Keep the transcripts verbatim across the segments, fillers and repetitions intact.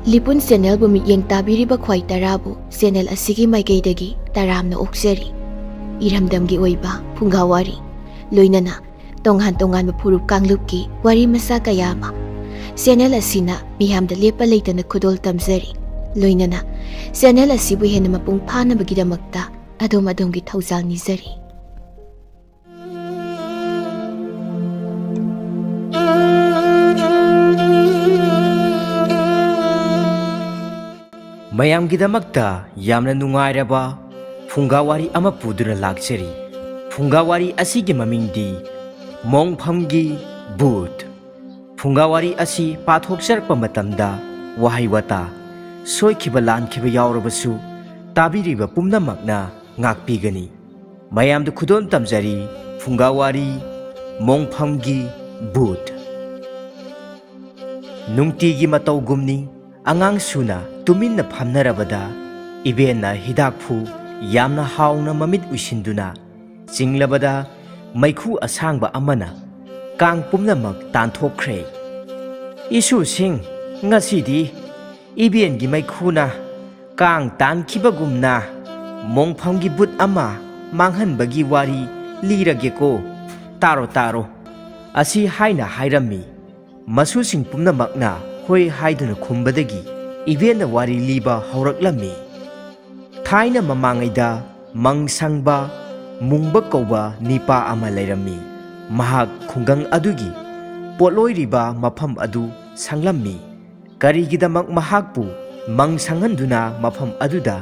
ꯂꯤꯄꯨꯟ ꯆꯦꯅꯦꯜꯕꯨ ꯃꯤꯠꯌꯦꯡ ꯇꯥꯕꯤꯔꯤꯕ ꯈ꯭ꯋꯥꯏ ꯇꯔꯥꯕꯨ ꯆꯦꯅꯦꯜ ꯑꯁꯤꯒꯤ ꯃꯥꯏꯀꯩꯗꯒꯤ ꯇꯔꯥꯝꯅ ꯑꯣꯛꯆꯔꯤ꯫ ꯏꯔꯝꯗꯝꯒꯤ ꯑꯣꯏꯕ ꯐꯨꯡꯒꯥ ꯋꯥꯔꯤ, ꯂꯣꯏꯅꯅ ꯇꯣꯉꯥꯟ ꯇꯣꯉꯥꯟꯕ ꯐꯨꯔꯨꯞ ꯀꯥꯡꯂꯨꯞꯀꯤ ꯋꯥꯔꯤ ꯃꯆꯥ ꯀꯌꯥ ꯑꯃ ꯆꯦꯅꯦꯜ ꯑꯁꯤꯅ ꯃꯤꯌꯥꯝꯗ ꯂꯦꯞꯄ ꯂꯩꯇꯅ ꯈꯨꯗꯣꯜ ꯇꯝꯖꯔꯤ꯫ ꯂꯣꯏꯅꯅ ꯆꯦꯅꯦꯜ ꯑꯁꯤꯕꯨ ꯍꯦꯟꯅ ꯃꯄꯨꯡ ꯐꯥꯅꯕꯒꯤꯗꯃꯛꯇ ꯑꯗꯣꯝ ꯑꯗꯣꯝꯒꯤ ꯊꯧꯖꯥꯜ ꯅꯤꯖꯔꯤ꯫ ꯃꯌꯥꯝꯒꯤꯗꯃꯛꯇ ꯌꯥꯝꯅ ꯅꯨꯡꯉꯥꯏꯔꯕ ꯐꯨꯡꯒꯥ ꯋꯥꯔꯤ ꯑꯃ ꯄꯨꯗꯨꯅ ꯂꯥꯛꯆꯔꯤ꯫ ꯐꯨꯡꯒꯥ ꯋꯥꯔꯤ ꯑꯁꯤꯒꯤ ꯃꯃꯤꯡꯗꯤ ꯃꯣꯡꯐꯝꯒꯤ ꯚꯨꯠ꯫ ꯐꯨꯡꯒꯥ ꯋꯥꯔꯤ ꯑꯁꯤ ꯄꯥꯊꯣꯛꯆꯔꯛꯄ ꯃꯇꯝꯗ ꯋꯥꯍꯩ ꯋꯥꯇꯥ ꯁꯣꯏꯈꯤꯕ ꯂꯥꯟꯈꯤꯕ ꯌꯥꯎꯔꯕꯁꯨ ꯇꯥꯕꯤꯔꯤꯕ ꯄꯨꯝꯅꯃꯛꯅ ꯉꯥꯛꯄꯤꯒꯅꯤ꯫ ꯃꯌꯥꯝꯗ ꯈꯨꯗꯣꯜ ꯇꯝꯖꯔꯤ ꯐꯨꯡꯒꯥ ꯋꯥꯔꯤ ꯃꯣꯡꯐꯝꯒꯤ ꯚꯨꯠ꯫ ꯅꯨꯡꯇꯤꯒꯤ ꯃꯇꯧꯒꯨꯝꯅꯤ ꯑꯉꯥꯡ ꯁꯨꯅ ꯇꯨꯃꯤꯟꯅ ꯐꯝꯅꯔꯕꯗ ꯏꯕꯦꯟꯅ ꯍꯤꯗꯥꯛꯐꯨ ꯌꯥꯝꯅ ꯍꯥꯎꯅ ꯃꯃꯤꯠ ꯎꯏꯁꯤꯟꯗꯨꯅ ꯆꯤꯡꯂꯕꯗ ꯃꯩꯈꯨ ꯑꯁꯥꯡꯕ ꯑꯃꯅ ꯀꯥꯡ ꯄꯨꯝꯅꯃꯛ ꯇꯥꯟꯊꯣꯛꯈ꯭ꯔꯦ꯫ "ꯏꯁꯨꯁꯤꯡ, ꯉꯁꯤꯗꯤ ꯏꯕꯦꯟꯒꯤ ꯃꯩꯈꯨꯅ ꯀꯥꯡ ꯇꯥꯟꯈꯤꯕꯒꯨꯝꯅ ꯃꯣꯡꯐꯝꯒꯤ ꯚꯨꯠ ꯑꯃ ꯃꯥꯡꯍꯟꯕꯒꯤ ꯋꯥꯔꯤ ꯂꯤꯔꯒꯦꯀꯣ꯫ ꯇꯥꯔꯣ, ꯇꯥꯔꯣ," ꯑꯁꯤ ꯍꯥꯏꯅ ꯍꯥꯏꯔꯝꯃꯤ꯫ ꯃꯁꯨꯁꯤꯡ ꯄꯨꯝꯅꯃꯛꯅ ꯍꯣꯏ ꯍꯥꯏꯗꯨꯅ ꯈꯨꯝꯕꯗꯒꯤ ꯏꯕꯦꯟꯅ ꯋꯥꯔꯤ ꯂꯤꯕ ꯍꯧꯔꯛꯂꯝꯃꯤ꯫ ꯊꯥꯏꯅ ꯃꯃꯥꯡꯉꯩꯗ ꯃꯪ ꯁꯪꯕ ꯃꯨꯡꯕ ꯀꯧꯕ ꯅꯤꯄꯥ ꯑꯃ ꯂꯩꯔꯝꯃꯤ꯫ ꯃꯍꯥꯛ ꯈꯨꯡꯒꯪ ꯑꯗꯨꯒꯤ ꯄꯣꯠꯂꯣꯏꯔꯤꯕ ꯃꯐꯝ ꯑꯗꯨ ꯁꯪꯂꯝꯃꯤ꯫ ꯀꯔꯤꯒꯤꯗꯃꯛ ꯃꯍꯥꯛꯄꯨ ꯃꯪ ꯁꯪꯍꯟꯗꯨꯅ ꯃꯐꯝ ꯑꯗꯨꯗ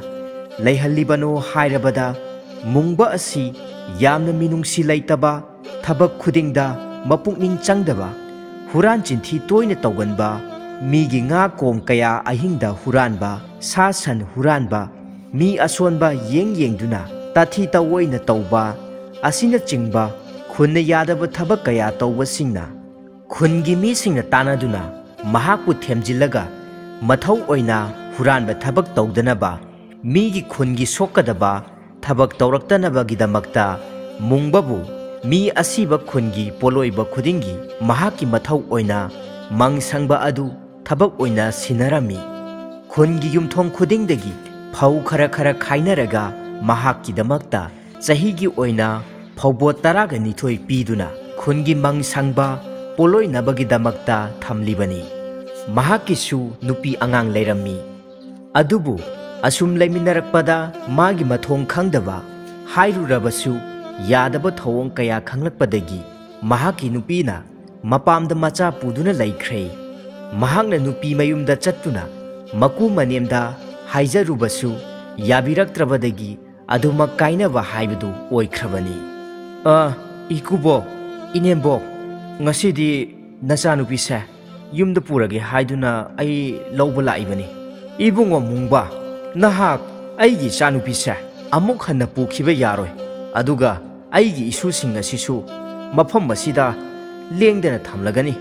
ꯂꯩꯍꯜꯂꯤꯕꯅꯣ ꯍꯥꯏꯔꯕꯗ, ꯃꯨꯡꯕ ꯑꯁꯤ ꯌꯥꯝꯅ ꯃꯤꯅꯨꯡꯁꯤ ꯂꯩꯇꯕ, ꯊꯕꯛ ꯈꯨꯗꯤꯡꯗ ꯃꯄꯨꯛꯅꯤꯡ ꯆꯪꯗꯕ, ꯍꯨꯔꯥꯟ ꯆꯤꯟꯊꯤ ꯇꯣꯏꯅ ꯇꯧꯒꯟꯕ, ꯃꯤꯒꯤ ꯉꯥ ꯀꯣꯝ ꯀꯌꯥ ꯑꯍꯤꯡꯗ ꯍꯨꯔꯥꯟꯕ, ꯁꯥ ꯁꯟ ꯍꯨꯔꯥꯟꯕ, ꯃꯤ ꯑꯁꯣꯟꯕ ꯌꯦꯡ ꯌꯦꯡꯗꯨꯅ ꯇꯥꯊꯤ ꯇꯥꯑꯣꯏꯅ ꯇꯧꯕ ꯑꯁꯤꯅꯆꯤꯡꯕ ꯈꯨꯟꯅ ꯌꯥꯗꯕ ꯊꯕꯛ ꯀꯌꯥ ꯇꯧꯕꯁꯤꯡꯅ ꯈꯨꯟꯒꯤ ꯃꯤꯁꯤꯡꯅ ꯇꯥꯟꯅꯗꯨꯅ ꯃꯍꯥꯛꯄꯨ ꯊꯦꯝꯖꯤꯜꯂꯒ ꯃꯊꯧ ꯑꯣꯏꯅ ꯍꯨꯔꯥꯟꯕ ꯊꯕꯛ ꯇꯧꯗꯅꯕ, ꯃꯤꯒꯤ ꯈꯨꯟꯒꯤ ꯁꯣꯛꯀꯗꯕ ꯊꯕꯛ ꯇꯧꯔꯛꯇꯅꯕꯒꯤꯗꯃꯛꯇ ꯃꯨꯡꯕꯕꯨ ꯃꯤ ꯑꯁꯤꯕ ꯈꯨꯟꯒꯤ ꯄꯣꯠꯂꯣꯏꯕ ꯈꯨꯗꯤꯡꯒꯤ ꯃꯍꯥꯛꯀꯤ ꯃꯊꯧ ꯑꯣꯏꯅ ꯃꯪ ꯁꯪꯕ ꯑꯗꯨ ꯊꯕꯛ ꯑꯣꯏꯅ ꯁꯤꯟꯅꯔꯝꯃꯤ꯫ ꯈꯨꯟꯒꯤ ꯌꯨꯝꯊꯣꯡ ꯈꯨꯗꯤꯡꯗꯒꯤ ꯐꯧ ꯈꯔ ꯈꯔ ꯈꯥꯏꯅꯔꯒ ꯃꯍꯥꯛꯀꯤꯗꯃꯛꯇ ꯆꯍꯤꯒꯤ ꯑꯣꯏꯅ ꯐꯧꯕꯣꯠ ꯇꯔꯥꯒ ꯅꯤꯊꯣꯏ ꯄꯤꯗꯨꯅ ꯈꯨꯟꯒꯤ ꯃꯪ ꯁꯪꯕ ꯄꯣꯠꯂꯣꯏꯅꯕꯒꯤꯗꯃꯛꯇ ꯊꯝꯂꯤꯕꯅꯤ꯫ ꯃꯍꯥꯛꯀꯤꯁꯨ ꯅꯨꯄꯤ ꯑꯉꯥꯡ ꯂꯩꯔꯝꯃꯤ꯫ ꯑꯗꯨꯕꯨ ꯑꯁꯨꯝ ꯂꯩꯃꯤꯟꯅꯔꯛꯄꯗ ꯃꯥꯒꯤ ꯃꯊꯣꯡ ꯈꯪꯗꯕ, ꯍꯥꯏꯔꯨꯔꯕꯁꯨ ꯌꯥꯗꯕ ꯊꯧꯑꯣꯡ ꯀꯌꯥ ꯈꯪꯂꯛꯄꯗꯒꯤ ꯃꯍꯥꯛꯀꯤ ꯅꯨꯄꯤꯅ ꯃꯄꯥꯝꯗ ꯃꯆꯥ ꯄꯨꯗꯨꯅ ꯂꯩꯈ꯭ꯔꯦ꯫ ꯃꯍꯥꯛꯅ ꯅꯨꯄꯤ ꯃꯌꯨꯝꯗ ꯆꯠꯇꯨꯅ ꯃꯀꯨ ꯃꯅꯦꯝꯗ ꯍꯥꯏꯖꯔꯨꯕꯁꯨ ꯌꯥꯕꯤꯔꯛꯇ꯭ꯔꯕꯗꯒꯤ ꯑꯗꯨꯃꯛ ꯀꯥꯏꯅꯕ ꯍꯥꯏꯕꯗꯨ ꯑꯣꯏꯈ꯭ꯔꯕꯅꯤ꯫ "ꯑ, ꯏꯀꯨꯕꯣꯛ, ꯏꯅꯦꯝꯕꯣꯛ, ꯉꯁꯤꯗꯤ ꯅꯆꯥꯅꯨꯄꯤꯁꯦ ꯌꯨꯝꯗ ꯄꯨꯔꯒꯦ ꯍꯥꯏꯗꯨꯅ ꯑꯩ ꯂꯧꯕ ꯂꯥꯛꯏꯕꯅꯤ꯫ ꯏꯕꯨꯡꯉꯣ ꯃꯨꯡꯕ, ꯅꯍꯥꯛ ꯑꯩꯒꯤ ꯏꯆꯥꯅꯨꯄꯤꯁꯦ ꯑꯃꯨꯛ ꯍꯟꯅ ꯄꯨꯈꯤꯕ ꯌꯥꯔꯣꯏ꯫ ꯑꯗꯨꯒ ꯑꯩꯒꯤ ꯏꯁꯨꯁꯤꯡ ꯑꯁꯤꯁꯨ ꯃꯐꯝ ꯑꯁꯤꯗ ꯂꯦꯡꯗꯅ ꯊꯝꯂꯒꯅꯤ꯫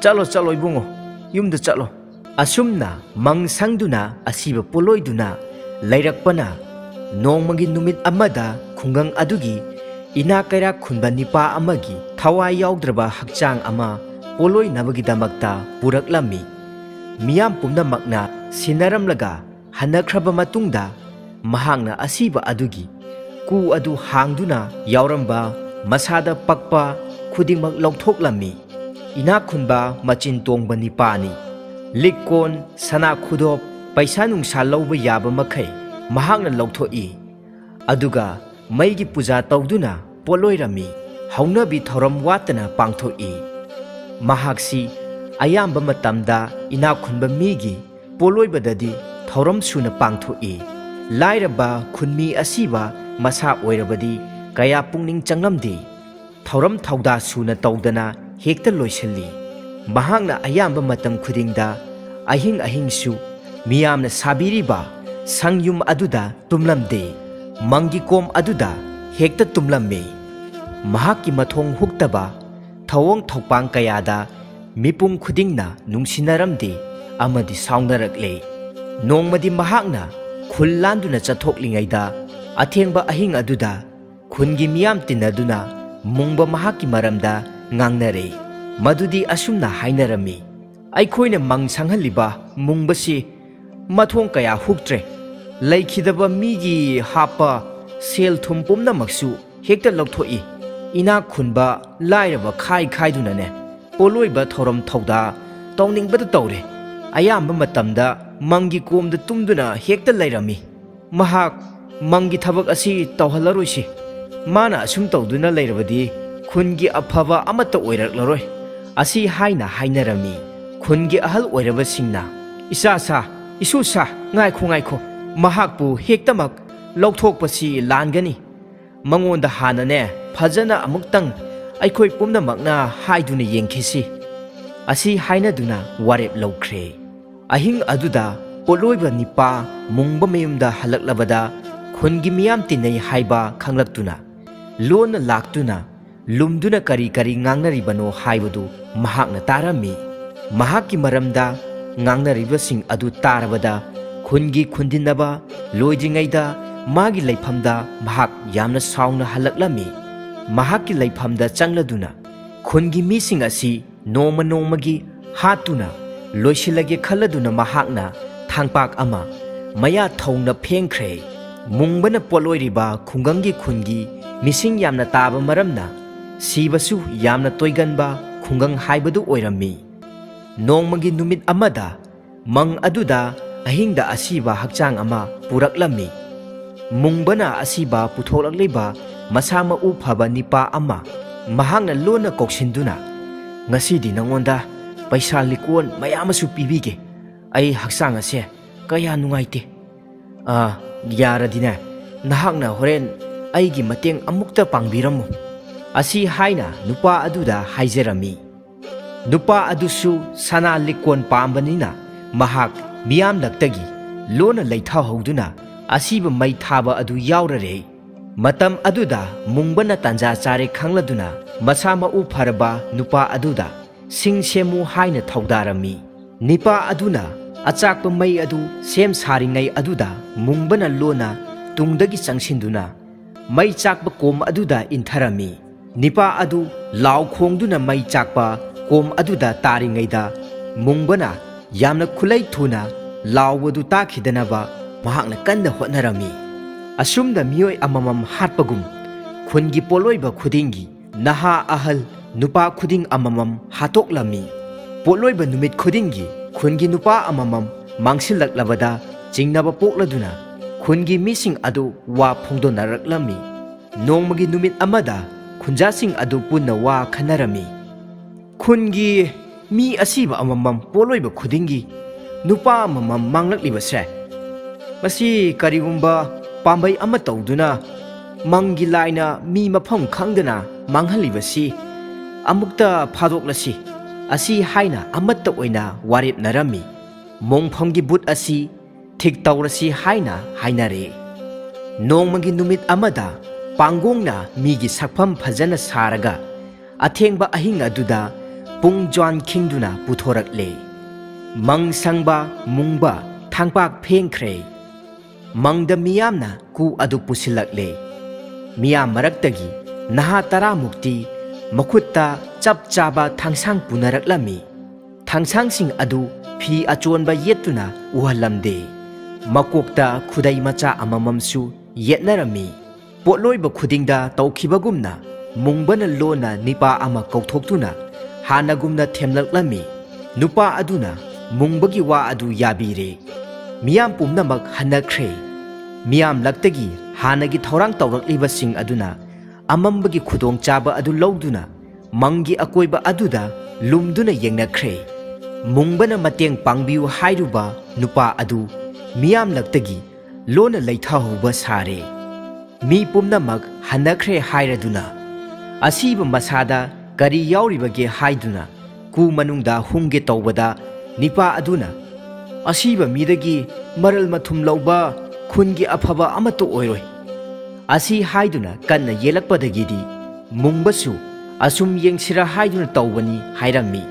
ꯆꯠꯂꯣ, ꯆꯠꯂꯣ ꯏꯕꯨꯡꯉꯣ, ꯌꯨꯝꯗ ꯆꯠꯂꯣ꯫" ꯑꯁꯨꯝꯅ ꯃꯪ ꯁꯪꯗꯨꯅ ꯑꯁꯤꯕ ꯄꯣꯠꯂꯣꯏꯗꯨꯅ ꯂꯩꯔꯛꯄꯅ ꯅꯣꯡꯃꯒꯤ ꯅꯨꯃꯤꯠ ꯑꯃꯗ ꯈꯨꯡꯒꯪ ꯑꯗꯨꯒꯤ ꯏꯅꯥꯛ ꯀꯩꯔꯥꯛ ꯈꯨꯟꯕ ꯅꯤꯄꯥ ꯑꯃꯒꯤ ꯊꯋꯥꯏ ꯌꯥꯎꯗ꯭ꯔꯕ ꯍꯛꯆꯥꯡ ꯑꯃ ꯄꯣꯠꯂꯣꯏꯅꯕꯒꯤꯗꯃꯛꯇ ꯄꯨꯔꯛꯂꯝꯃꯤ꯫ ꯃꯤꯌꯥꯝ ꯄꯨꯝꯅꯃꯛꯅ ꯁꯤꯟꯅꯔꯝꯂꯒ ꯍꯟꯅꯈ꯭ꯔꯕ ꯃꯇꯨꯡꯗ ꯃꯍꯥꯛꯅ ꯑꯁꯤꯕ ꯑꯗꯨꯒꯤ ꯀꯨ ꯑꯗꯨ ꯍꯥꯡꯗꯨꯅ ꯌꯥꯎꯔꯝꯕ ꯃꯁꯥꯗ ꯄꯛꯄ ꯈꯨꯗꯤꯡꯃꯛ ꯂꯧꯊꯣꯛꯂꯝꯃꯤ꯫ ꯏꯅꯥꯛ ꯈꯨꯟꯕ ꯃꯆꯤꯟ ꯇꯣꯡꯕ ꯅꯤꯄꯥꯅꯤ꯫ ꯂꯤꯛꯀꯣꯟ, ꯁꯅꯥ ꯈꯨꯗꯣꯞ, ꯄꯩꯁꯥ ꯅꯨꯡꯁꯥ ꯂꯧꯕ ꯌꯥꯕ ꯃꯈꯩ ꯃꯍꯥꯛꯅ ꯂꯧꯊꯣꯛꯏ꯫ ꯑꯗꯨꯒ ꯃꯩꯒꯤ ꯄꯨꯖꯥ ꯇꯧꯗꯨꯅ ꯄꯣꯠꯂꯣꯏꯔꯝꯃꯤ꯫ ꯍꯧꯅꯕꯤ ꯊꯧꯔꯝ ꯋꯥꯠꯇꯅ ꯄꯥꯡꯊꯣꯛꯏ꯫ ꯃꯍꯥꯛꯁꯤ ꯑꯌꯥꯝꯕ ꯃꯇꯝꯗ ꯏꯅꯥꯛ ꯈꯨꯟꯕ ꯃꯤꯒꯤ ꯄꯣꯠꯂꯣꯏꯕꯗꯗꯤ ꯊꯧꯔꯝ ꯁꯨꯅ ꯄꯥꯡꯊꯣꯛꯏ꯫ ꯂꯥꯏꯔꯕ ꯈꯨꯟꯃꯤ ꯑꯁꯤꯕ ꯃꯁꯥ ꯑꯣꯏꯔꯕꯗꯤ ꯀꯌꯥ ꯄꯨꯛꯅꯤꯡ ꯆꯪꯂꯝꯗꯦ꯫ ꯊꯧꯔꯝ ꯊꯧꯗꯥ ꯁꯨꯅ ꯇꯧꯗꯅ ꯍꯦꯛꯇ ꯂꯣꯏꯁꯤꯜꯂꯤ꯫ ꯃꯍꯥꯛꯅ ꯑꯌꯥꯝꯕ ꯃꯇꯝ ꯈꯨꯗꯤꯡꯗ ꯑꯍꯤꯡ ꯑꯍꯤꯡꯁꯨ ꯃꯤꯌꯥꯝꯅ ꯁꯥꯕꯤꯔꯤꯕ ꯁꯪꯌꯨꯝ ꯑꯗꯨꯗ ꯇꯨꯝꯂꯝꯗꯦ꯫ ꯃꯪꯒꯤ ꯀꯣꯝ ꯑꯗꯨꯗ ꯍꯦꯛꯇ ꯇꯨꯝꯂꯝꯃꯤ꯫ ꯃꯍꯥꯛꯀꯤ ꯃꯊꯣꯡ ꯍꯨꯛꯇꯕ ꯊꯧꯑꯣꯡ ꯊꯧꯄꯥꯡ ꯀꯌꯥꯗ ꯃꯤꯄꯨꯝ ꯈꯨꯗꯤꯡꯅ ꯅꯨꯡꯁꯤꯅꯔꯝꯗꯦ ꯑꯃꯗꯤ ꯁꯥꯎꯅꯔꯛꯂꯦ꯫ ꯅꯣꯡꯃꯗꯤ ꯃꯍꯥꯛꯅ ꯈꯨꯜ ꯂꯥꯟꯗꯨꯅ ꯆꯠꯊꯣꯛꯂꯤꯉꯩꯗ ꯑꯊꯦꯡꯕ ꯑꯍꯤꯡ ꯑꯗꯨꯗ ꯈꯨꯟꯒꯤ ꯃꯤꯌꯥꯝ ꯇꯤꯟꯅꯗꯨꯅ ꯃꯨꯡꯕ ꯃꯍꯥꯛꯀꯤ ꯃꯔꯝꯗ ꯉꯥꯡꯅꯔꯦ꯫ ꯃꯗꯨꯗꯤ ꯑꯁꯨꯝꯅ ꯍꯥꯏꯅꯔꯝꯃꯤ, ꯑꯩꯈꯣꯏꯅ ꯃꯪ ꯁꯪꯍꯜꯂꯤꯕ ꯃꯨꯡꯕꯁꯤ ꯃꯊꯣꯡ ꯀꯌꯥ ꯍꯨꯛꯇ꯭ꯔꯦ꯫ ꯂꯩꯈꯤꯗꯕ ꯃꯤꯒꯤ ꯍꯥꯞꯄ ꯁꯦꯜ ꯊꯨꯝ ꯄꯨꯝꯅꯃꯛꯁꯨ ꯍꯦꯛꯇ ꯂꯧꯊꯣꯛꯏ꯫ ꯏꯅꯥꯛ ꯈꯨꯟꯕ ꯂꯥꯏꯔꯕ ꯈꯥꯏ ꯈꯥꯏꯗꯨꯅꯅꯦ, ꯄꯣꯠꯂꯣꯏꯕ ꯊꯧꯔꯝ ꯊꯧꯗꯥ ꯇꯧꯅꯤꯡꯕꯗ ꯇꯧꯔꯦ꯫ ꯑꯌꯥꯝꯕ ꯃꯇꯝꯗ ꯃꯪꯒꯤ ꯀꯣꯝꯗ ꯇꯨꯝꯗꯨꯅ ꯍꯦꯛꯇ ꯂꯩꯔꯝꯃꯤ꯫ ꯃꯍꯥꯛ ꯃꯪꯒꯤ ꯊꯕꯛ ꯑꯁꯤ ꯇꯧꯍꯜꯂꯔꯣꯏꯁꯤ꯫ ꯃꯥꯅ ꯑꯁꯨꯝ ꯇꯧꯗꯨꯅ ꯂꯩꯔꯕꯗꯤ ꯈꯨꯟꯒꯤ ꯑꯐꯕ ꯑꯃꯠꯇ ꯑꯣꯏꯔꯛꯂꯔꯣꯏ꯫ ꯑꯁꯤ ꯍꯥꯏꯅ ꯍꯥꯏꯅꯔꯝꯃꯤ꯫ ꯈꯨꯟꯒꯤ ꯑꯍꯜ ꯑꯣꯏꯔꯕꯁꯤꯡꯅ, "ꯏꯆꯥ ꯁꯥ, ꯏꯁꯨ ꯁꯥ, ꯉꯥꯏꯈꯣ, ꯉꯥꯏꯈꯣ, ꯃꯍꯥꯛꯄꯨ ꯍꯦꯛꯇꯃꯛ ꯂꯧꯊꯣꯛꯄꯁꯤ ꯂꯥꯟꯒꯅꯤ꯫ ꯃꯉꯣꯟꯗ ꯍꯥꯟꯅꯅꯦ ꯐꯖꯅ ꯑꯃꯨꯛꯇꯪ ꯑꯩꯈꯣꯏ ꯄꯨꯝꯅꯃꯛꯅ ꯍꯥꯏꯗꯨꯅ ꯌꯦꯡꯈꯤꯁꯤ"꯫ ꯑꯁꯤ ꯍꯥꯏꯅꯗꯨꯅ ꯋꯥꯔꯦꯞ ꯂꯧꯈ꯭ꯔꯦ꯫ ꯑꯍꯤꯡ ꯑꯗꯨꯗ ꯄꯣꯠꯂꯣꯏꯕ ꯅꯤꯄꯥ ꯃꯨꯡꯕ ꯃꯌꯨꯝꯗ ꯍꯜꯂꯛꯂꯕꯗ ꯈꯨꯟꯒꯤ ꯃꯤꯌꯥꯝ ꯇꯤꯟꯅꯩ ꯍꯥꯏꯕ ꯈꯪꯂꯛꯇꯨꯅ ꯂꯣꯟꯅ ꯂꯥꯛꯇꯨꯅ ꯂꯨꯝꯗꯨꯅ ꯀꯔꯤ ꯀꯔꯤ ꯉꯥꯡꯅꯔꯤꯕꯅꯣ ꯍꯥꯏꯕꯗꯨ ꯃꯍꯥꯛꯅ ꯇꯥꯔꯝꯃꯤ꯫ ꯃꯍꯥꯛꯀꯤ ꯃꯔꯝꯗ ꯉꯥꯡꯅꯔꯤꯕꯁꯤꯡ ꯑꯗꯨ ꯇꯥꯔꯕꯗ ꯈꯨꯟꯒꯤ ꯈꯨꯟꯗꯤꯟꯅꯕ ꯂꯣꯏꯗ꯭ꯔꯤꯉꯩꯗ ꯃꯥꯒꯤ ꯂꯩꯐꯝꯗ ꯃꯍꯥꯛ ꯌꯥꯝꯅ ꯁꯥꯎꯅ ꯍꯜꯂꯛꯂꯝꯃꯤ꯫ ꯃꯍꯥꯛꯀꯤ ꯂꯩꯐꯝꯗ ꯆꯪꯂꯗꯨꯅ ꯈꯨꯟꯒꯤ ꯃꯤꯁꯤꯡ ꯑꯁꯤ ꯅꯣꯡꯃ ꯅꯣꯡꯃꯒꯤ ꯍꯥꯠꯇꯨꯅ ꯂꯣꯏꯁꯤꯜꯂꯒꯦ ꯈꯜꯂꯗꯨꯅ ꯃꯍꯥꯛꯅ ꯊꯥꯡꯄꯥꯛ ꯑꯃ ꯃꯌꯥ ꯊꯧꯅ ꯐꯦꯡꯈ꯭ꯔꯦ꯫ ꯃꯨꯡꯕꯅ ꯄꯣꯠꯂꯣꯏꯔꯤꯕ ꯈꯨꯡꯒꯪꯒꯤ ꯈꯨꯟꯒꯤ ꯃꯤꯁꯤꯡ ꯌꯥꯝꯅ ꯇꯥꯕ ꯃꯔꯝꯅ ꯁꯤꯕꯁꯨ ꯌꯥꯝꯅ ꯇꯣꯏꯒꯟꯕ ꯈꯨꯡꯒꯪ ꯍꯥꯏꯕꯗꯨ ꯑꯣꯏꯔꯝꯃꯤ꯫ ꯅꯣꯡꯃꯒꯤ ꯅꯨꯃꯤꯠ ꯑꯃꯗ ꯃꯪ ꯑꯗꯨꯗ ꯑꯍꯤꯡꯗ ꯑꯁꯤꯕ ꯍꯛꯆꯥꯡ ꯑꯃ ꯄꯨꯔꯛꯂꯝꯃꯤ꯫ ꯃꯨꯡꯕꯅ ꯑꯁꯤꯕ ꯄꯨꯊꯣꯛꯂꯛꯂꯤꯕ ꯃꯁꯥ ꯃꯎ ꯐꯕ ꯅꯤꯄꯥ ꯑꯃ ꯃꯍꯥꯛꯅ ꯂꯣꯟꯅ ꯀꯧꯁꯤꯟꯗꯨꯅ, "ꯉꯁꯤꯗꯤ ꯅꯉꯣꯟꯗ ꯄꯩꯁꯥ ꯂꯤꯀꯣꯟ ꯃꯌꯥꯝ ꯑꯃꯁꯨ ꯄꯤꯕꯤꯒꯦ꯫ ꯑꯩ ꯍꯛꯆꯥꯡ ꯑꯁꯦ ꯀꯌꯥ ꯅꯨꯡꯉꯥꯏꯇꯦ꯫ ꯑꯥ, ꯌꯥꯔꯗꯤꯅꯦ, ꯅꯍꯥꯛꯅ ꯍꯣꯔꯦꯟ ꯑꯩꯒꯤ ꯃꯇꯦꯡ ꯑꯃꯨꯛꯇ ꯄꯥꯡꯕꯤꯔꯝꯃꯨ"꯫ ꯑꯁꯤ ꯍꯥꯏꯅ ꯅꯨꯄꯥ ꯑꯗꯨꯗ ꯍꯥꯏꯖꯔꯝꯃꯤ꯫ ꯅꯨꯄꯥ ꯑꯗꯨꯁꯨ ꯁꯅꯥ ꯂꯤꯛꯀꯣꯟ ꯄꯥꯝꯕꯅꯤꯅ ꯃꯍꯥꯛ ꯃꯤꯌꯥꯝꯂꯛꯇꯒꯤ ꯂꯣꯟꯅ ꯂꯩꯊꯍꯧꯗꯨꯅ ꯑꯁꯤꯕ ꯃꯩ ꯊꯥꯕ ꯑꯗꯨ ꯌꯥꯎꯔꯔꯦ꯫ ꯃꯇꯝ ꯑꯗꯨꯗ ꯃꯨꯡꯕꯅ ꯇꯥꯟꯖꯥ ꯆꯥꯔꯦ ꯈꯪꯂꯗꯨꯅ ꯃꯁꯥ ꯃꯎ ꯐꯔꯕ ꯅꯨꯄꯥ ꯑꯗꯨꯗ ꯁꯤꯡ ꯁꯦꯝꯃꯨ ꯍꯥꯏꯅ ꯊꯧꯗꯥꯔꯝꯃꯤ꯫ ꯅꯤꯄꯥ ꯑꯗꯨꯅ ꯑꯆꯥꯛꯄ ꯃꯩ ꯑꯗꯨ ꯁꯦꯝ ꯁꯥꯔꯤꯉꯩ ꯑꯗꯨꯗ ꯃꯨꯡꯕꯅ ꯂꯣꯟꯅ ꯇꯨꯡꯗꯒꯤ ꯆꯪꯁꯤꯟꯗꯨꯅ ꯃꯩ ꯆꯥꯛꯄ ꯀꯣꯝ ꯑꯗꯨꯗ ꯏꯟꯊꯔꯝꯃꯤ꯫ ꯅꯤꯄꯥ ꯑꯗꯨ ꯂꯥꯎ ꯈꯣꯡꯗꯨꯅ ꯃꯩ ꯆꯥꯛꯄ ꯀꯣꯝ ꯑꯗꯨꯗ ꯇꯥꯔꯤꯉꯩꯗ ꯃꯨꯡꯕꯅ ꯌꯥꯝꯅ ꯈꯨꯠꯂꯩ ꯊꯨꯅ ꯂꯥꯎꯕꯗꯨ ꯇꯥꯈꯤꯗꯅꯕ ꯃꯍꯥꯛꯅ ꯀꯟꯅ ꯍꯣꯠꯅꯔꯝꯃꯤ꯫ ꯑꯁꯨꯝꯅ ꯃꯤꯑꯣꯏ ꯑꯃꯃꯝ ꯍꯥꯠꯄꯒꯨꯝ ꯈꯨꯟꯒꯤ ꯄꯣꯠꯂꯣꯏꯕ ꯈꯨꯗꯤꯡꯒꯤ ꯅꯍꯥ ꯑꯍꯜ ꯅꯨꯄꯥ ꯈꯨꯗꯤꯡ ꯑꯃꯃꯝ ꯍꯥꯠꯇꯣꯛꯂꯝꯃꯤ꯫ ꯄꯣꯠꯂꯣꯏꯕ ꯅꯨꯃꯤꯠ ꯈꯨꯗꯤꯡꯒꯤ ꯈꯨꯟꯒꯤ ꯅꯨꯄꯥ ꯑꯃꯃꯝ ꯃꯥꯡꯁꯤꯜꯂꯛꯂꯕꯗ ꯆꯤꯡꯅꯕ ꯄꯣꯛꯂꯗꯨꯅ ꯈꯨꯟꯒꯤ ꯃꯤꯁꯤꯡ ꯑꯗꯨ ꯋꯥ ꯐꯣꯡꯗꯣꯛꯅꯔꯛꯂꯝꯃꯤ꯫ ꯅꯣꯡꯃꯒꯤ ꯅꯨꯃꯤꯠ ꯑꯃꯗ ꯈꯨꯟꯖꯥꯁꯤꯡ ꯑꯗꯨ ꯄꯨꯟꯅ ꯋꯥ ꯈꯟꯅꯔꯝꯃꯤ꯫ ꯈꯨꯟꯒꯤ ꯃꯤ ꯑꯁꯤꯕ ꯑꯃꯃꯝ ꯄꯣꯠꯂꯣꯏꯕ ꯈꯨꯗꯤꯡꯒꯤ ꯅꯨꯄꯥ ꯑꯃꯃꯝ ꯃꯥꯡꯂꯛꯂꯤꯕꯁꯦ, ꯃꯁꯤ ꯀꯔꯤꯒꯨꯝꯕ ꯄꯥꯝꯕꯩ ꯑꯃ ꯇꯧꯗꯨꯅ ꯃꯪꯒꯤ ꯂꯥꯏꯅ ꯃꯤ ꯃꯐꯝ ꯈꯪꯗꯅ ꯃꯥꯡꯍꯜꯂꯤꯕꯁꯤ ꯑꯃꯨꯛꯇ ꯐꯥꯗꯣꯛꯂꯁꯤ꯫ ꯑꯁꯤ ꯍꯥꯏꯅ ꯑꯃꯠꯇ ꯑꯣꯏꯅ ꯋꯥꯔꯦꯞꯅꯔꯝꯃꯤ꯫ ꯃꯣꯡꯐꯝꯒꯤ ꯕꯨꯠ ꯑꯁꯤ ꯊꯤꯛ ꯇꯧꯔꯁꯤ ꯍꯥꯏꯅ ꯍꯥꯏꯅꯔꯦ꯫ ꯅꯣꯡꯃꯒꯤ ꯅꯨꯃꯤꯠ ꯑꯃꯗ ꯄꯥꯡꯒꯣꯡꯅ ꯃꯤꯒꯤ ꯁꯛꯐꯝ ꯐꯖꯅ ꯁꯥꯔꯒ ꯑꯊꯦꯡꯕ ꯑꯍꯤꯡ ꯑꯗꯨꯗ ꯄꯨꯡ ꯖ꯭ꯋꯥꯟ ꯈꯤꯡꯗꯨꯅ ꯄꯨꯊꯣꯔꯛꯂꯦ꯫ ꯃꯪ ꯁꯪꯕ ꯃꯨꯡꯕ ꯊꯥꯡꯄꯥꯛ ꯐꯦꯡꯈ꯭ꯔꯦ꯫ ꯃꯪꯗ ꯃꯤꯌꯥꯝꯅ ꯀꯨ ꯑꯗꯨ ꯄꯨꯁꯤꯜꯂꯛꯂꯦ꯫ ꯃꯤꯌꯥꯝ ꯃꯔꯛꯇꯒꯤ ꯅꯍꯥ ꯇꯔꯥꯃꯨꯛꯇꯤ ꯃꯈꯨꯠꯇ ꯆꯞ ꯆꯥꯕ ꯊꯥꯡꯁꯥꯡ ꯄꯨꯅꯔꯛꯂꯝꯃꯤ꯫ ꯊꯥꯡꯁꯥꯡꯁꯤꯡ ꯑꯗꯨ ꯐꯤ ꯑꯆꯣꯟꯕ ꯌꯦꯠꯇꯨꯅ ꯎꯍꯜꯂꯝꯗꯦ꯫ ꯃꯀꯣꯛꯇ ꯈꯨꯗꯩ ꯃꯆꯥ ꯑꯃꯃꯝꯁꯨ ꯌꯦꯠꯅꯔꯝꯃꯤ꯫ ꯄꯣꯠꯂꯣꯏꯕ ꯈꯨꯗꯤꯡꯗ ꯇꯧꯈꯤꯕꯒꯨꯝꯅ ꯃꯨꯡꯕꯅ ꯂꯣꯟꯅ ꯅꯤꯄꯥ ꯑꯃ ꯀꯧꯊꯣꯛꯇꯨꯅ ꯍꯥꯟꯅꯒꯨꯝꯅ ꯊꯦꯝꯂꯛꯂꯝꯃꯤ꯫ ꯅꯨꯄꯥ ꯑꯗꯨꯅ ꯃꯨꯡꯕꯒꯤ ꯋꯥ ꯑꯗꯨ ꯌꯥꯕꯤꯔꯦ꯫ ꯃꯤꯌꯥꯝ ꯄꯨꯝꯅꯃꯛ ꯍꯟꯅꯈ꯭ꯔꯦ꯫ ꯃꯤꯌꯥꯝ ꯂꯛꯇꯒꯤ ꯍꯥꯟꯅꯒꯤ ꯊꯧꯔꯥꯡ ꯇꯧꯔꯛꯂꯤꯕꯁꯤꯡ ꯑꯗꯨꯅ ꯑꯃꯝꯕꯒꯤ ꯈꯨꯗꯣꯡꯆꯥꯕ ꯑꯗꯨ ꯂꯧꯗꯨꯅ ꯃꯪꯒꯤ ꯑꯀꯣꯏꯕ ꯑꯗꯨꯗ ꯂꯨꯝꯗꯨꯅ ꯌꯦꯡꯅꯈ꯭ꯔꯦ꯫ ꯃꯨꯡꯕꯅ ꯃꯇꯦꯡ ꯄꯥꯡꯕꯤꯌꯨ ꯍꯥꯏꯔꯨꯕ ꯅꯨꯄꯥ ꯑꯗꯨ ꯃꯤꯌꯥꯝꯂꯛꯇꯒꯤ ꯂꯣꯟꯅ ꯂꯩꯊꯍꯧꯕ ꯁꯥꯔꯦ꯫ ꯃꯤ ꯄꯨꯝꯅꯃꯛ ꯍꯟꯅꯈ꯭ꯔꯦ ꯍꯥꯏꯔꯗꯨꯅ, ꯑꯁꯤꯕ ꯃꯁꯥꯗ ꯀꯔꯤ ꯌꯥꯎꯔꯤꯕꯒꯦ ꯍꯥꯏꯗꯨꯅ ꯀꯨ ꯃꯅꯨꯡꯗ ꯍꯨꯝꯒꯦ ꯇꯧꯕꯗ, ꯅꯤꯄꯥ ꯑꯗꯨꯅ, "ꯑꯁꯤꯕ ꯃꯤꯗꯒꯤ ꯃꯔꯜ ꯃꯊꯨꯝ ꯂꯧꯕ ꯈꯨꯟꯒꯤ ꯑꯐꯕ ꯑꯃꯠꯇ ꯑꯣꯏꯔꯣꯏ" ꯑꯁꯤ ꯍꯥꯏꯗꯨꯅ ꯀꯟꯅ ꯌꯦꯜꯂꯛꯄꯗꯒꯤꯗꯤ ꯃꯨꯡꯕꯁꯨ ꯑꯁꯨꯝ ꯌꯦꯡꯁꯤꯔ ꯍꯥꯏꯗꯨꯅ ꯇꯧꯕꯅꯤ ꯍꯥꯏꯔꯝꯃꯤ꯫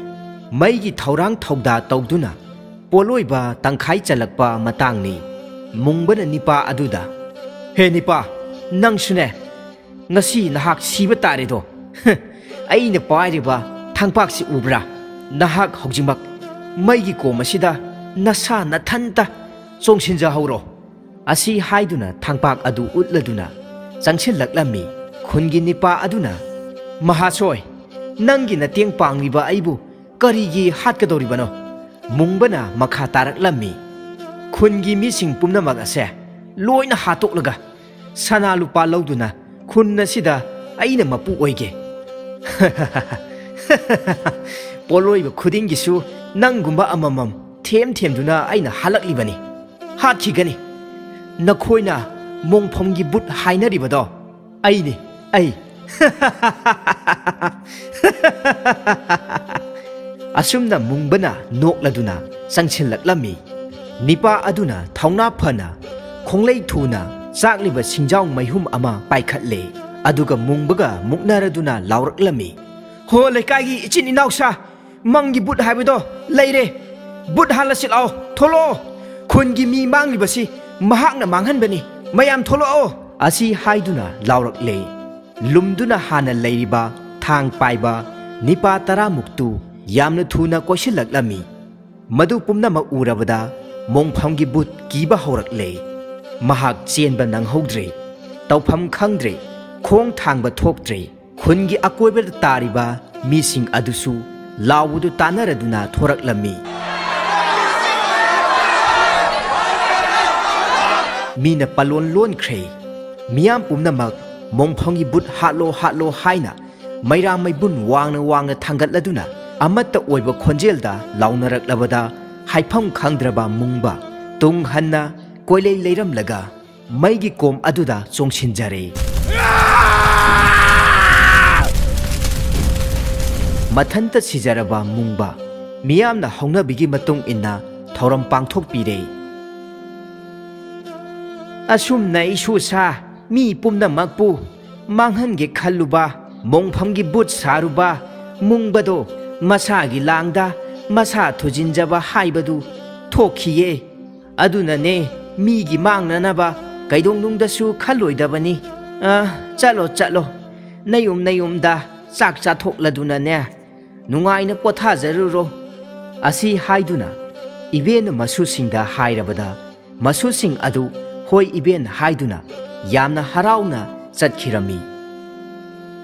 ꯃꯩꯒꯤ ꯊꯧꯔꯥꯡ ꯊꯧꯗꯥ ꯇꯧꯗꯨꯅ ꯄꯣꯠꯂꯣꯏꯕ ꯇꯪꯈꯥꯏ ꯆꯜꯂꯛꯄ ꯃꯇꯥꯡꯅꯤ꯫ ꯃꯨꯡꯕꯅ ꯅꯤꯄꯥ ꯑꯗꯨꯗ, "ꯍꯦ ꯅꯤꯄꯥ, ꯅꯪꯁꯨꯅꯦ, ꯉꯁꯤ ꯅꯍꯥꯛ ꯁꯤꯕ ꯇꯥꯔꯦꯗꯣ꯫ ꯑꯩꯅ ꯄꯥꯏꯔꯤꯕ ꯊꯥꯡꯄꯥꯛꯁꯤ ꯎꯕ꯭ꯔꯥ? ꯅꯍꯥꯛ ꯍꯧꯖꯤꯛꯃꯛ ꯃꯩꯒꯤ ꯀꯣꯝ ꯑꯁꯤꯗ ꯅꯁꯥ ꯅꯊꯟꯇ ꯆꯣꯡꯁꯤꯟꯖꯍꯧꯔꯣ꯫ ꯑꯁꯤ ꯍꯥꯏꯗꯨꯅ ꯊꯥꯡꯄꯥꯛ ꯑꯗꯨ ꯎꯠꯂꯗꯨꯅ ꯆꯪꯁꯤꯜꯂꯛꯂꯝꯃꯤ꯫ ꯈꯨꯟꯒꯤ ꯅꯤꯄꯥ ꯑꯗꯨꯅ, "ꯃꯍꯥꯁꯣꯏ, ꯅꯪꯒꯤ ꯅꯇꯦꯡ ꯄꯥꯡꯂꯤꯕ ꯑꯩꯕꯨ ꯀꯔꯤꯒꯤ ꯍꯥꯠꯀꯗꯧꯔꯤꯕꯅꯣ?" ꯃꯨꯡꯕꯅ ꯃꯈꯥ ꯇꯥꯔꯛꯂꯝꯃꯤ꯫ "ꯈꯨꯟꯒꯤ ꯃꯤꯁꯤꯡ ꯄꯨꯝꯅꯃꯛ ꯑꯁꯦ ꯂꯣꯏꯅ ꯍꯥꯠꯇꯣꯛꯂꯒ ꯁꯅꯥ ꯂꯨꯄꯥ ꯂꯧꯗꯨꯅ ꯈꯨꯟ ꯑꯁꯤꯗ ꯑꯩꯅ ꯃꯄꯨ ꯑꯣꯏꯒꯦ꯫ ꯄꯣꯠꯂꯣꯏꯕ ꯈꯨꯗꯤꯡꯒꯤꯁꯨ ꯅꯪꯒꯨꯝꯕ ꯑꯃꯃꯝ ꯊꯦꯝ ꯊꯦꯝꯗꯨꯅ ꯑꯩꯅ ꯍꯥꯠꯂꯛꯂꯤꯕꯅꯤ꯫ ꯍꯥꯠꯈꯤꯒꯅꯤ꯫ ꯅꯈꯣꯏꯅ ꯃꯣꯡꯐꯝꯒꯤ ꯕꯨꯠ ꯍꯥꯏꯅꯔꯤꯕꯗꯣ ꯑꯩꯅꯤ, ꯑꯩ꯫" ꯑꯁꯨꯝꯅ ꯃꯨꯡꯕꯅ ꯅꯣꯛꯂꯗꯨꯅ ꯆꯪꯁꯤꯜꯂꯛꯂꯝꯃꯤ꯫ ꯅꯤꯄꯥ ꯑꯗꯨꯅ ꯊꯧꯅꯥ ꯐꯅ ꯈꯣꯡꯂꯩ ꯊꯨꯅ ꯆꯥꯛꯂꯤꯕ ꯁꯤꯡꯖꯥꯎ ꯃꯩꯍꯨꯝ ꯑꯃ ꯄꯥꯏꯈꯠꯂꯦ꯫ ꯑꯗꯨꯒ ꯃꯨꯡꯕꯒ ꯃꯨꯛꯅꯔꯗꯨꯅ ꯂꯥꯎꯔꯛꯂꯝꯃꯤ, "ꯍꯣ, ꯂꯩꯀꯥꯏꯒꯤ ꯏꯆꯤꯟ ꯏꯅꯥꯎꯁꯥ, ꯃꯪꯒꯤ ꯕꯨꯠ ꯍꯥꯏꯕꯗꯣ ꯂꯩꯔꯦ꯫ ꯕꯨꯠ ꯍꯥꯜꯂꯁꯤ ꯂꯥꯛꯑꯣ, ꯊꯣꯛꯂꯛꯑꯣ꯫ ꯈꯨꯟꯒꯤ ꯃꯤ ꯃꯥꯡꯂꯤꯕꯁꯤ ꯃꯍꯥꯛꯅ ꯃꯥꯡꯍꯟꯕꯅꯤ꯫ ꯃꯌꯥꯝ ꯊꯣꯛꯂꯛꯑꯣ!" ꯑꯁꯤ ꯍꯥꯏꯗꯨꯅ ꯂꯥꯎꯔꯛꯂꯦ꯫ ꯂꯨꯝꯗꯨꯅ ꯍꯥꯟꯅ ꯂꯩꯔꯤꯕ ꯊꯥꯡ ꯄꯥꯏꯕ ꯅꯤꯄꯥ ꯇꯔꯥꯃꯨꯛꯇꯨ ꯌꯥꯝꯅ ꯊꯨꯅ ꯀꯣꯏꯁꯤꯜꯂꯛꯂꯝꯃꯤ꯫ ꯃꯗꯨ ꯄꯨꯝꯅꯃꯛ ꯎꯔꯕꯗ ꯃꯣꯡꯐꯝꯒꯤ ꯕꯨꯠ ꯀꯤꯕ ꯍꯧꯔꯛꯂꯦ꯫ ꯃꯍꯥꯛ ꯆꯦꯟꯕ ꯅꯪꯍꯧꯗ꯭ꯔꯦ꯫ ꯇꯧꯐꯝ ꯈꯪꯗ꯭ꯔꯦ꯫ ꯈꯣꯡ ꯊꯥꯡꯕ ꯊꯣꯛꯇ꯭ꯔꯦ꯫ ꯈꯨꯟꯒꯤ ꯑꯀꯣꯏꯕꯗ ꯇꯥꯔꯤꯕ ꯃꯤꯁꯤꯡ ꯑꯗꯨꯁꯨ ꯂꯥꯎꯕꯗꯨ ꯇꯥꯅꯔꯗꯨꯅ ꯊꯣꯔꯛꯂꯝꯃꯤ꯫ ꯃꯤꯅ ꯄꯥꯂꯣꯟ ꯂꯣꯟꯈ꯭ꯔꯦ꯫ ꯃꯤꯌꯥꯝ ꯄꯨꯝꯅꯃꯛ ꯃꯣꯡꯐꯝꯒꯤ ꯕꯨꯠ ꯍꯥꯠꯂꯣ, ꯍꯥꯠꯂꯣ ꯍꯥꯏꯅ ꯃꯩꯔꯥ ꯃꯩꯕꯨꯟ ꯋꯥꯡꯅ ꯋꯥꯡꯅ ꯊꯥꯡꯒꯠꯂꯗꯨꯅ ꯑꯃꯠꯇ ꯑꯣꯏꯕ ꯈꯣꯟꯖꯦꯜꯗ ꯂꯥꯎꯅꯔꯛꯂꯕꯗ ꯍꯥꯏꯐꯝ ꯈꯪꯗ꯭ꯔꯕ ꯃꯨꯡꯕ ꯇꯨꯡ ꯍꯟꯅ ꯀꯣꯏꯂꯩ ꯂꯩꯔꯝꯂꯒ ꯃꯩꯒꯤ ꯀꯣꯝ ꯑꯗꯨꯗ ꯆꯣꯡꯁꯤꯟꯖꯔꯦ꯫ ꯃꯊꯟꯇ ꯁꯤꯖꯔꯕ ꯃꯨꯡꯕ ꯃꯤꯌꯥꯝꯅ ꯍꯧꯅꯕꯤꯒꯤ ꯃꯇꯨꯡ ꯏꯟꯅ ꯊꯧꯔꯝ ꯄꯥꯡꯊꯣꯛꯄꯤꯔꯦ꯫ ꯑꯁꯨꯝꯅ ꯏꯁꯨ ꯁꯥ ꯃꯤ ꯄꯨꯝꯅꯃꯛꯄꯨ ꯃꯥꯡꯍꯟꯒꯦ ꯈꯜꯂꯨꯕ ꯃꯣꯡꯐꯝꯒꯤ ꯕꯨꯠ ꯁꯥꯔꯨꯕ ꯃꯨꯡꯕꯗꯣ ꯃꯁꯥꯒꯤ ꯂꯥꯡꯗ ꯃꯁꯥ ꯊꯨꯖꯤꯟꯖꯕ ꯍꯥꯏꯕꯗꯨ ꯊꯣꯛꯈꯤꯌꯦ꯫ ꯑꯗꯨꯅꯅꯦ ꯃꯤꯒꯤ ꯃꯥꯡꯅꯅꯕ ꯀꯩꯗꯧꯅꯨꯡꯗꯁꯨ ꯈꯜꯂꯣꯏꯗꯕꯅꯤ꯫ ꯑ, ꯆꯠꯂꯣ, ꯆꯠꯂꯣ꯫ ꯅꯌꯨꯝ ꯅꯌꯨꯝꯗ ꯆꯥꯛ ꯆꯥꯊꯣꯛꯂꯗꯨꯅꯅꯦ ꯅꯨꯡꯉꯥꯏꯅ ꯄꯣꯊꯥꯖꯔꯨꯔꯣ꯫ ꯑꯁꯤ ꯍꯥꯏꯗꯨꯅ ꯏꯕꯦꯟꯅ ꯃꯁꯨꯁꯤꯡꯗ ꯍꯥꯏꯔꯕꯗ, ꯃꯁꯨꯁꯤꯡ ꯑꯗꯨ "ꯍꯣꯏ ꯏꯕꯦꯟ" ꯍꯥꯏꯗꯨꯅ ꯌꯥꯝꯅ ꯍꯔꯥꯎꯅ ꯆꯠꯈꯤꯔꯝꯃꯤ꯫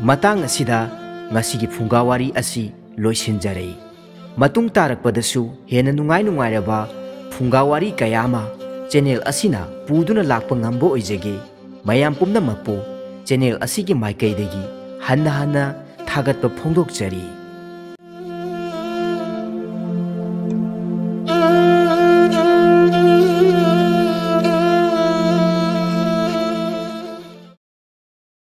ꯃꯇꯥꯡ ꯑꯁꯤꯗ ꯉꯁꯤꯒꯤ ꯐꯨꯡꯒꯥ ꯋꯥꯔꯤ ꯑꯁꯤ ꯂꯣꯏꯁꯤꯟꯖꯔꯦ꯫ ꯃꯇꯨꯡ ꯇꯥꯔꯛꯄꯗꯁꯨ ꯍꯦꯟꯅ ꯅꯨꯡꯉꯥꯏ ꯅꯨꯡꯉꯥꯏꯔꯕ ꯐꯨꯡꯒꯥ ꯋꯥꯔꯤ ꯀꯌꯥ ꯑꯃ ꯆꯦꯅꯦꯜ ꯑꯁꯤꯅ ꯄꯨꯗꯨꯅ ꯂꯥꯛꯄ ꯉꯝꯕ ꯑꯣꯏꯖꯒꯦ꯫ ꯃꯌꯥꯝ ꯄꯨꯝꯅꯃꯛꯄꯨ ꯆꯦꯅꯦꯜ ꯑꯁꯤꯒꯤ ꯃꯥꯏꯀꯩꯗꯒꯤ ꯍꯟꯅ ꯍꯟꯅ ꯊꯥꯒꯠꯄ ꯐꯣꯡꯗꯣꯛꯆꯔꯤ꯫